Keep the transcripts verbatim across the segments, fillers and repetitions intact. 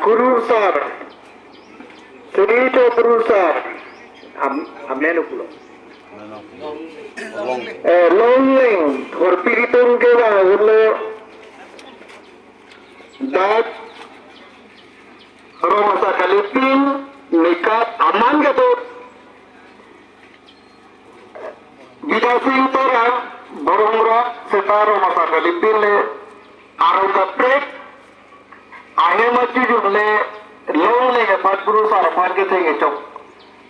Kurusar, Sri Cho Kurusar, am, amlelo pulo. Eh, Longleng, Horpi Ritung ke bang ulo, dak Rong Asar Kalipin, Nikat, Aman Gatot, Bidya Sing Terang, Borong Rak, seta Rong Asar Kalipin le, arong kaprek, ahem achujun le, Longleng aphan Kurusar aphan ketheng kechok.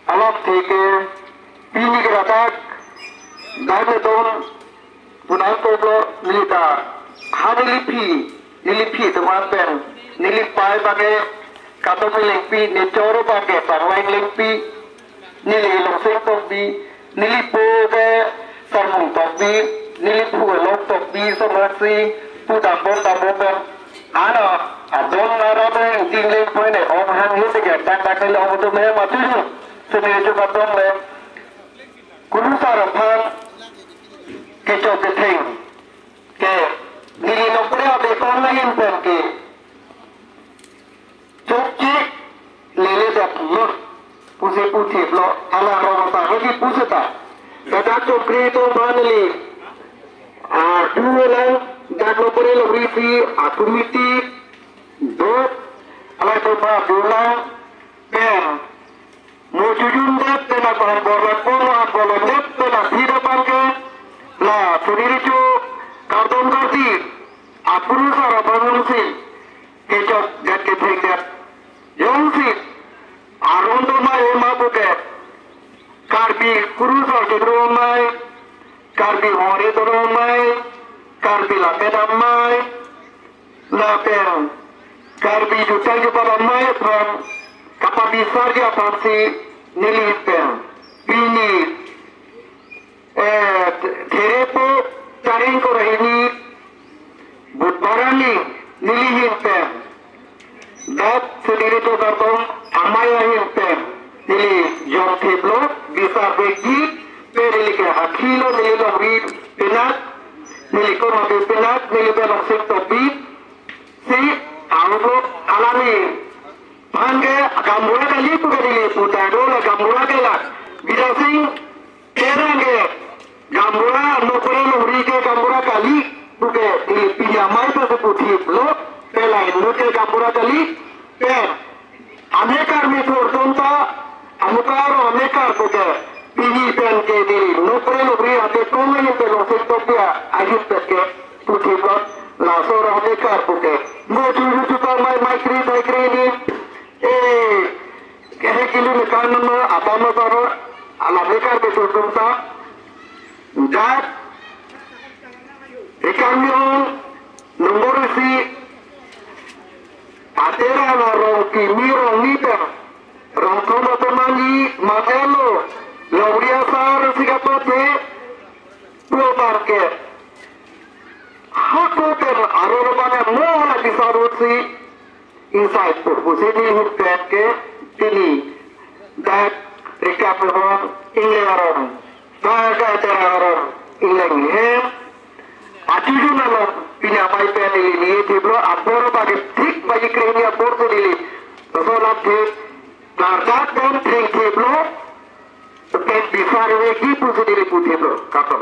Alap theke, pini keratak, dam edon, punang koplo, neli ta, ha neli phi, neli phi teman pen, neli pai bangke, Katom Lengpi, ne choro bangke, Parweng Lengpi, neli Longsing Tokbi, neli po ke Sarmung Tokbi, neli phu Long Tokbi, Somrak si, pu dambom dambom bom. Ano, adon aram le, ingting le, poi ne, ong hang hit ke, tak tak le, ong tu me, matu ju, sene ju katong le. Kurusar aphan, kechok ketheng, ke, neli nokpre abe kon lain pen ke. Chokche lele dak lo, pusi puthiplo, ala Rong Asar Kalipin puseta. Dak chokri to banli. A, dulang, dak lo pore lo risi, a, committee, dot, ala to ba dulang, pen. Mo chujun det, pen a bahan borlak pon, a bolon det, pen a sida bangke, la, Sri Cho Kardom Karti, a Kurusar abang si, kechok det ketheng det. Jongsi, arong do mai ma puke, Karbi Kurusar kedro mai, Karbi Hori kedro mai, Karbi Lapedam mai, lapen, Karbi Jutang Jupadam mai aphan, kapabisar ji aphan si neli pen, pini, eh, therepo tarik korahini, Budbar arni neli ahin pen, dak Sri Cho Kardom amei ahin pen, neli jongthiplo, bisar vekji, pen neli ke hakhilo, neli longri penat, neli komabe penat, neli belong sing topi, si, aulo alani, aphan ke gaonbura kali puke neli puta dola gaonbura ke la, Bidya Sing Terang ke, gaonbura, nokpre longri ke gaonbura kali, puke, ili pini amei ta puthiplo, pelai no ke gaonbura kali, pe, amekar me thurtum ta, amukar amekar puke, pini pen ke diri, nokpre longri ate kong ni pelong sing topi ahin pen ke, puthiplo, laso amekar puke. Mo churu chuta mai mai kri mai kri ni, eh, Kehek kilo mekan no, apa no saro, alam lekar betul tum ta. Dak, ikan yo, nombor isi, atera na rong kimi rong nita, rong tomo temangi, matelo, longri asar si katote, dua parke. Hako tem, aro ro bana mo la bisa rutsi, Inside purpose ni hut pen ke pini dak rekap rong ingleng arong, baga tera arong ingleng hem. Atu ju nalo pini amei pen ili ni thiplo apor bagi thik bagi kring ni apor tu ili. Laso lam thik, kardak pen thik thiplo, pen bisar vekji pusi ili pu thiplo. Kato.